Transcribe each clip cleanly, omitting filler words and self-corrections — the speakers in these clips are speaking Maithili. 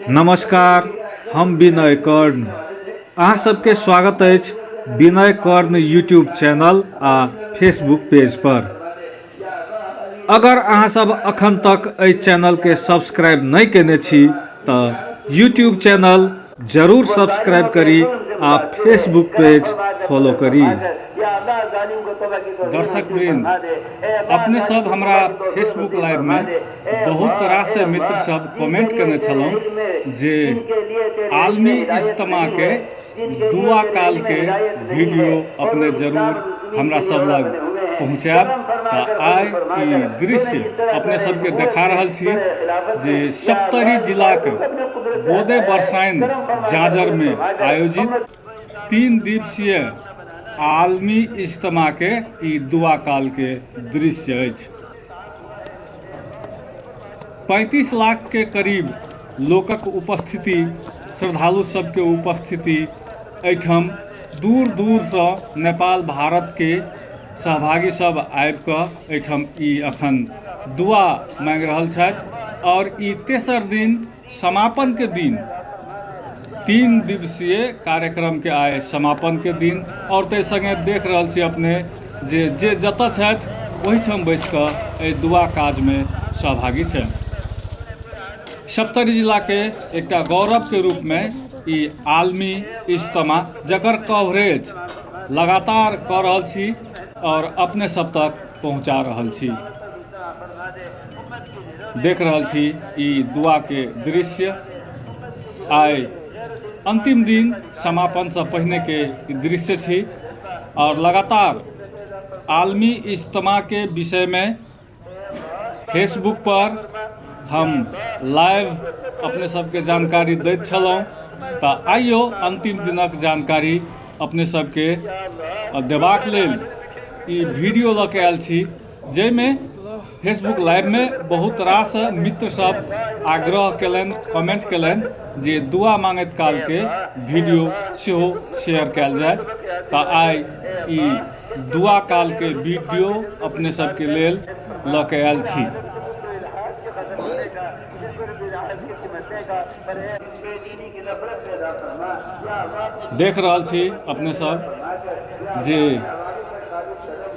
नमस्कार, हम विनय कर्ण। अहाँ सबके स्वागत अछि विनय कर्ण यूट्यूब चैनल आ फेसबुक पेज पर। अगर अहाँ सब अखन तक एहि चैनल के सब्सक्राइब नहि केने छी तऽ यूट्यूब चैनल जरूर सब्सक्राइब करी आ फेसबुक पेज फॉलो करी। दर्शक वृंद, अपने सब हमरा फेसबुक लाइव में बहुत रास मित्र सब कमेंट केने छलहुँ जे आलमी इज्तिमा के दुआ काल के वीडियो अपने जरूर हमरा सब लग पहुँचायब। तऽ आइ ई दृश्य अपने सबके देखा रहल छी जे सप्तरी जिलाके बोदे बरसाइन जाजरमे आयोजित 3 दिवसीय आलमी इज्तिमाके ई दुआ काल के दृश्य अछि। 35 लाख के करीब लोकक उपस्थिति, श्रद्धालु सबके उपस्थिति एहिठाम दूर दूरसँ नेपाल भारतके सहभागी सब आबिकऽ एहिठाम ई अखन दुआ माँगि रहल छथि। आओर ई तेसर दिन समापनके दिन 3 दिवसीय कार्यक्रमके आइ समापनके दिन। आओर ताहि सङ्गे देख रहल छी अपने जे जे जतऽ छथि ओहिठाम बैसिकऽ एहि दुआ काजमे सहभागी छथि। सप्तरी जिलाके एकटा गौरवके रूपमे ई आलमी इज्तिमा जकर कवरेज लगातार कऽ रहल छी आओर अपने सब तक पहुँचा रहल छी। देख रहल छी ई दुआके दृश्य। आइ अंतिम दिन समापनसँ पहिनेके ई दृश्य छी। आओर लगातार आलमी इज्तिमाके विषयमे फेसबुक पर हम लाइव अपने सबके जानकारी दैत छलहुँ, तऽ आइयो अंतिम दिनक जानकारी अपने सबके देबाक लेल ई वीडियो लऽ के आयल छी, जाहिमे फेसबुक लाइवमे बहुत रास मित्र सब आग्रह केलनि, कमेंट केलनि जे दुआ मांगैत कालके वीडियो सेहो शेयर कयल जाय। तऽ आइ ई दुआ कालके वीडियो अपने सबके लेल लऽ के आयल छी। देख रहल छी अपने सब जे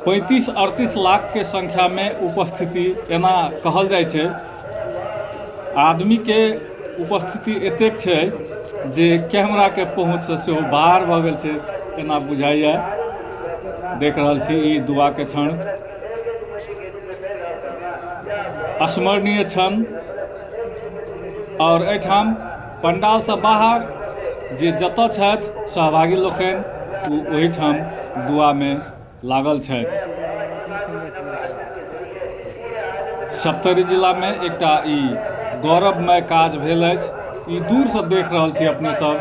35-38 लाख के संख्या में उपस्थिति एना कहल जाइ छै। आदमी के उपस्थिति एतेक छै जे कैमरा के पहुँच से सेहो बाहर भऽ गेल छै, एना बुझाइया। देख रहल छी ई दुआ के क्षण, स्मरणीय क्षण। और एहिठाम पंडालसँ बाहर जे जतऽ छथि सहभागी लोकनि ओ ओहिठाम दुआमे लागल छथि। सप्तरी जिलामे एकटा ई गौरवमय काज भेल अछि। ई दूरसँ देख रहल छी अपने सब।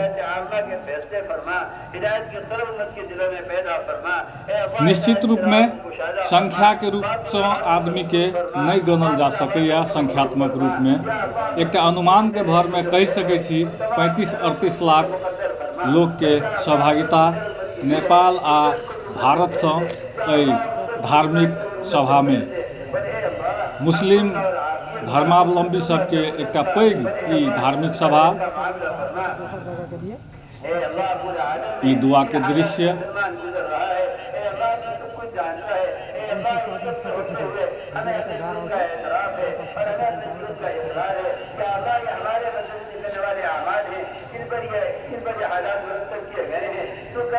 निश्चित रूपमे संख्याके रूपसँ आदमीके नहि गनल जा सकैए। संख्यात्मक रूपमे एकटा अनुमानके भरमे कहि सकै छी 35-38 लाख लोकके सहभागिता नेपाल आ भारतसँ एहि धार्मिक सभामे मुस्लिम धर्मावलम्बी सबके एकटा पैघ ई धार्मिक सभा। ई दुआ के दृश्य।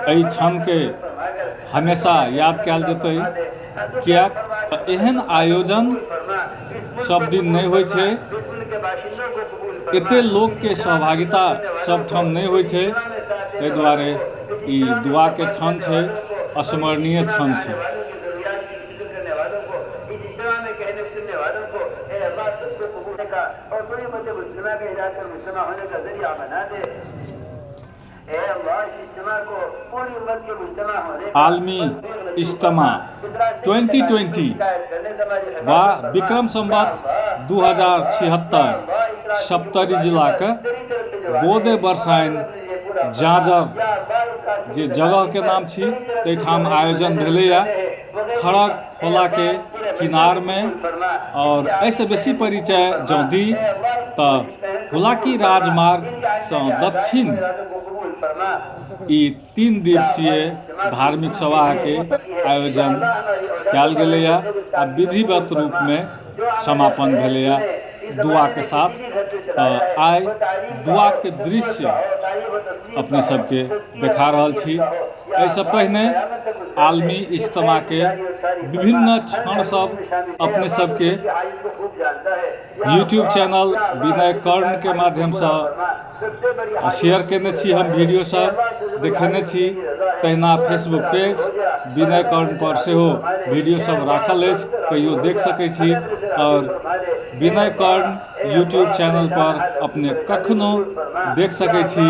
एहि क्षणके हमेशा याद कयल जेतै, किएक तऽ एहन आयोजन सब दिन नहि होइ छै, एते लोकके सहभागिता सबठाम नहि होइ छै। ताहि दुआरे ई दुआके क्षण छै, स्मरणीय क्षण छै। आलमी इज्तिमा 2020 वा विक्रम संवत 2076 सप्तरी जिलाके बोदे बरसाइन जाजर जे जगहके नाम छी ताहिठाम आयोजन भेलैए। खड़ग खोलाके किनारमे आओर एहिसँ बेसी परिचय जँ दी तऽ हुलाकी राजमार्गसँ दक्षिण ई 3 दिवसीय धार्मिक सभाके आयोजन कयल गेलैए आ विधिवत रूपमे समापन भेलैए दुआके साथ। तऽ आइ दुआके दृश्य अपने सबके देखा रहल छी। एहिसँ पहिने आलमी इज्तिमाके विभिन्न क्षण सब अपने सबके यूट्यूब चैनल विनय कर्णके माध्यमसँ शेयर केने छी, हम वीडियो सब देखेने छी। तहिना फेसबुक पेज विनय कर्ण पर सेहो वीडियो सब राखल अछि, कहियो देख सकै छी। आओर विनय कर्ण यूट्यूब चैनल पर अपने कखनो देख सकै छी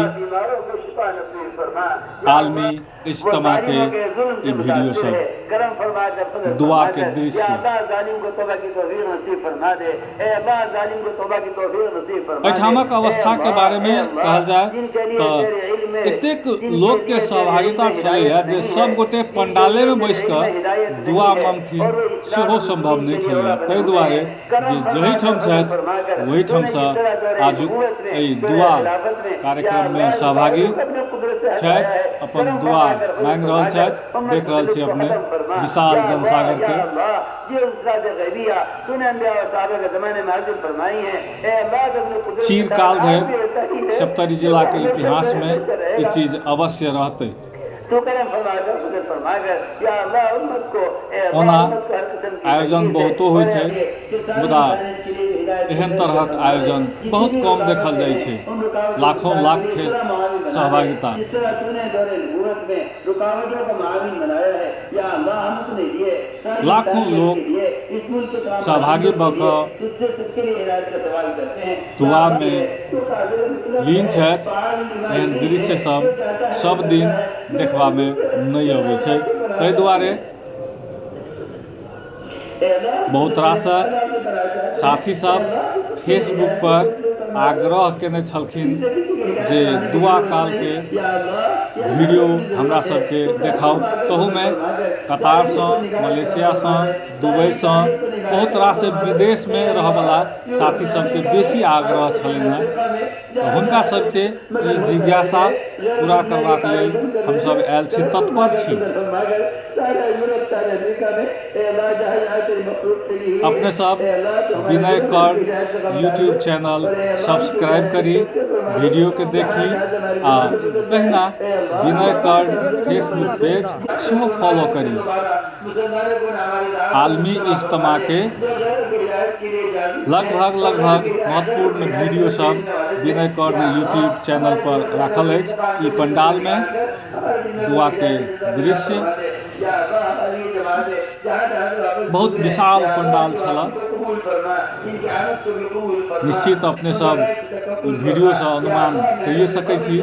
आलमी इज्तिमाके ई वीडियो सब, दुआके दृश्य। एहिठामक अवस्थाके बारेमे कहल जाय तऽ एतेक लोकके सहभागिता छलैए जे सब गोटे पंडालेमे बैस कऽ दुआ माँगथिन सेहो सम्भव नहि छलैए। ताहि दुआरे जे जाहिठाम छथि ओहिठामसँ आजुक एहि दुआ कार्यक्रममे सहभागी छथि, अपन दुआ मांगि रहल छथि। देख रहल छी अपने विशाल जनसागरके। चिरकाल धरि सप्तरी जिलाके इतिहासमे ई चीज अवश्य रहतै। ओना आयोजन बहुतो होइ छै, मुदा एहन तरहक आयोजन बहुत कम देखल जाइ छै, लाखों लाखके सहभागिता। लाखों लोक सहभागी भऽ कऽ दुआमे लीन छथि। एहन दृश्य सब सब दिन देखबामे नहि अबै छै, ताहि दुआरे बहुत रास साथी सब फेसबुक पर आग्रह केने छलखिन जे दुआ कालके वीडियो हमरा सबके देखाउ। तहूमे कतारसँ, मलेशियासँ, दुबईसँ, बहुत रास विदेशमे रहऽवला साथी सबके बेसी आग्रह छलनि हेँ। तऽ हुनका सबके ई जिज्ञासा पूरा करबाक लेल हमसब आयल छी, तत्पर छी। अपने सब विनय कर्ण यूट्यूब चैनल सब्सक्राइब करी, वीडियो के देखी आ तहिना विनय कर्ण फेसबुक पेज सेहो फॉलो करी। आलमी इज्तिमा के लगभग लगभग महत्वपूर्ण वीडियो सब विनय कर्ण यूट्यूब चैनल पर राखल अछि। ई पंडाल में दुआ के दृश्य, बहुत विशाल पंडाल छल। निश्चित अपने सब वीडियो से अनुमान कहिए सकै छी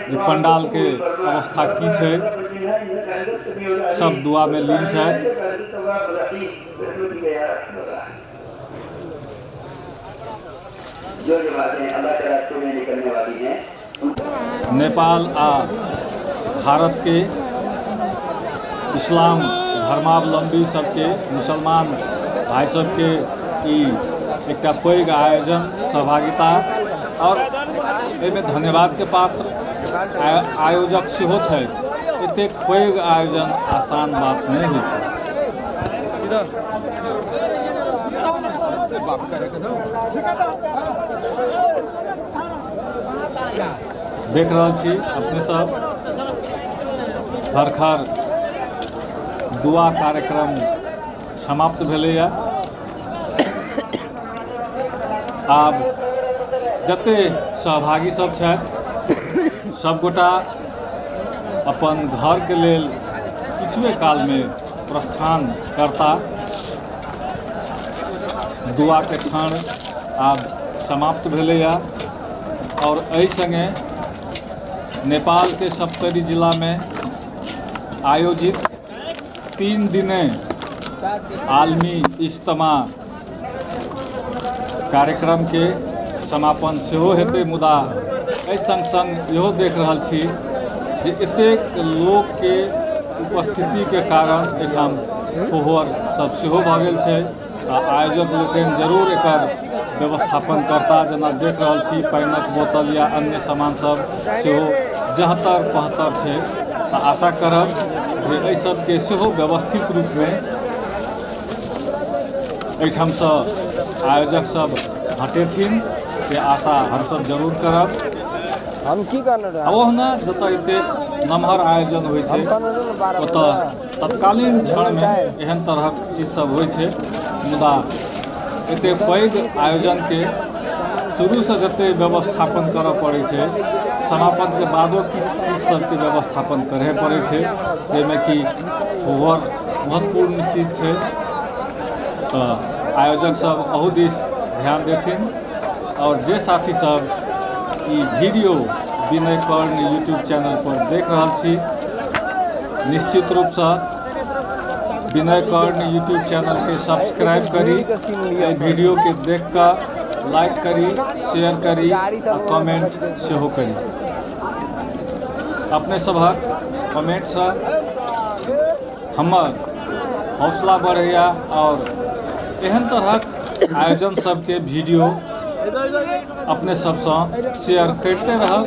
जे पंडाल के अवस्था की छै। सब दुआ में लीन छथि। नेपाल आ भारत के इस्लाम धर्मावलम्बी सबके, मुसलमान भाई सबके ई एकटा पैघ आयोजन, सहभागिता और एहिमे धन्यवाद के पात्र आयोजक सेहो छथि। एतेक पैघ आयोजन आसान बात नहि होइ छै। देख रहल छी अपने सब भरखर दुआ कार्यक्रम समाप्त भेलैए। आब जते सहभागी सब छथि सबगोटा अपन घरके लेल किछुए कालमे प्रस्थान करता। दुआके क्षण आब समाप्त भेलैए और एहि संगे नेपालके सप्तरी जिलामे आयोजित 3 दिने आलमी इज्तिमा कार्यक्रमके समापन सेहो हेतै। मुदा एहि संग संग इहो देख रहल छी जे एतेक लोकके उपस्थितिके कारण एहिठाम फोहर सब सेहो भऽ गेल छै। तऽ आयोजक लोकनि जरूर एकर व्यवस्थापन करता। जेना देख रहल छी पानिक बोतल या अन्य सामान सब सेहो जहतर पहतर छै। तऽ आशा करब जे एहि सबके सेहो व्यवस्थित रूपमे एहिठामसँ आयोजक सब हटेथिन, से आशा हमसब जरूर करब। हम की कहने आ रहे ओहुना जतऽ एतेक नमहर आयोजन होइ हम छै कहने रहे ने 12 ओतऽ बजे तत्कालीन क्षणमे एहन तरहक चीज सब होइ छै, मुदा एतेक पैघ आयोजनके शुरूसँ जतेक व्यवस्थापन करऽ पड़ै छै, समापनके बादो किछु चीज सबके व्यवस्थापन करहे पड़ै छै, जाहिमे कि ओवर महत्वपूर्ण चीज छै। तऽ आयोजक सब अहू दिस ध्यान देथिन। आओर जे साथी सब ई वीडियो विनय कर्ण यूट्यूब चैनल पर देख रहल छी, निश्चित रूपसँ विनय कर्ण यूट्यूब चैनलके सब्सक्राइब करी, एहि वीडियोके देख कऽ लाइक करी, शेयर करी आ कमेंट सेहो करी। अपने सभक कमेंटसँ हमर हौसला बढ़ैया आओर एहन तरहक आयोजन सबके वीडियो अपने सबसँ शेयर करिते रहब।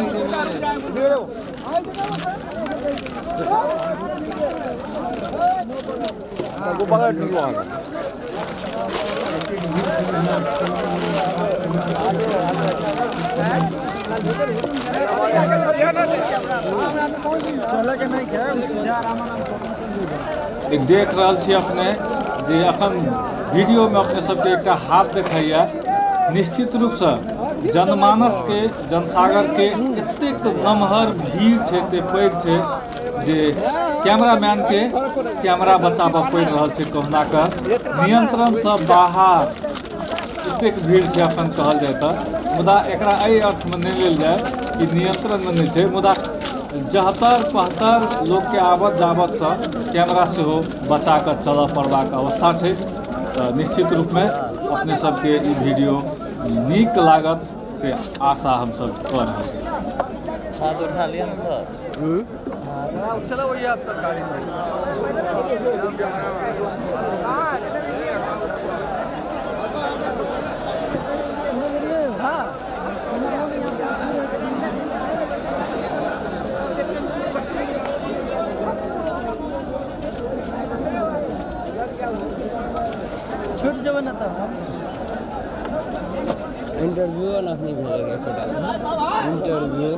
एक देख रहल छी अपने जे अखन वीडियोमे अपने सबके एकटा हाथ देखाइए। निश्चित रूपसँ जनमानसके जनसागरके एतेक नमहर भीड़ छै, एतेक पैघ छै जे कैमरामैनके कैमरा बचाबऽ पड़ि रहल छै कहुना कऽ, नियंत्रणसँ बाहर एतेक भीड़ छै अखन कहल जाय तऽ। मुदा एकरा एहि अर्थमे नहि लेल जाय कि नियंत्रणमे नहि छै, मुदा जहतर पहतर लोकके आबत जाबतसँ कैमरा सेहो बचा कऽ चलऽ पड़बाक अवस्था छै। तऽ निश्चित रूपमे अपने सबके ई वीडियो नीक लागत से आशा हमसब कऽ रहल छी। हाथ उठा लिया ना सर। चलो भैया अब तक गाड़ी में। छूट जेबै ना तऽ इंटरव्यू नहीं भेल एकोटा इंटरव्यू।